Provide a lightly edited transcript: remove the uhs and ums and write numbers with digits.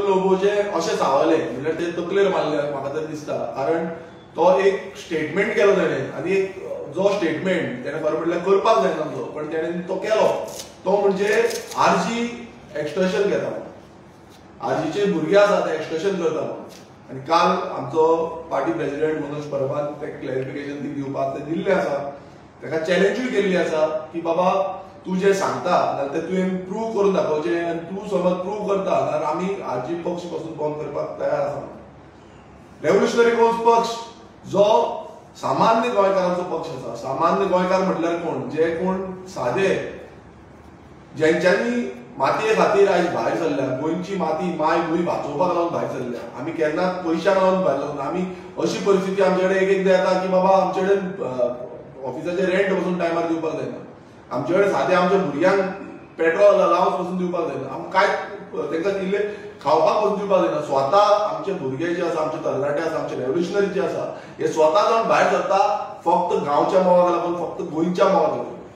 लोबोचे अशें सांगलें म्हणल्यार ते तकलेर मारले म्हाका तरी दिसता, कारण तो एक स्टेटमेंट केलो तेणें आनी एक जो स्टेटमेंट तेणें खरें म्हणल्यार करपाक जायना आमचो, पण तेणें तो केलो तो म्हणजे आरजी एक्सटर्शन घेता, आरजीचे भुरगे आसा ते एक्सटर्शन करता म्हणून. आनी काल आमचो पार्टी प्रेसिडेंट मनोज परबान ते क्लॅरिफिकेशन दिवपाक ते दिल्लें आसा, ताका चॅलेंजूय केल्ली आसा की बाबा तूं जें सांगता जाल्यार तें तुवें प्रूव करून दाखोवचें आनी तूं समज प्रूव करता जाल्यार आमी आरजी पक्ष पसून बंद करपाक तयार आसा. रेव्होल्युशनरी गोवन्स पक्ष जो सामान्य गोंयकारांचो पक्ष आसा, सामान्य गोंयकार म्हटल्यार कोण, जे कोण सादे जेंच्यांनी मातये खातीर आयज भायर सरल्या, गोंयची माती माय भूंय वाचोवपाक लागून भायर सरल्या. आमी केन्नाच पयशांक लागून भायर सरना. आमी अशी परिस्थिती आमचे कडेन एक एकदां येता की बाबा आमचे कडेन ऑफिसाचे रेंट पसून टायमार दिवपाक जायना, आमचे कडेन सादें आमच्या भुरग्यांक पेट्रोल अलावन्स पसून दिवपाक जायना, आमकां कांय तांकां इल्लें खावपाक पसून दिवपाक जायना. स्वता आमचे भुरगे जे आसा, आमचे तरणाटे आसा, आमचे रेव्होल्युशनरी जे आसा, हे स्वता जावन भायर सरता फक्त गांवच्या मोगाक लागून, फक्त गोंयच्या मोगाक लागून.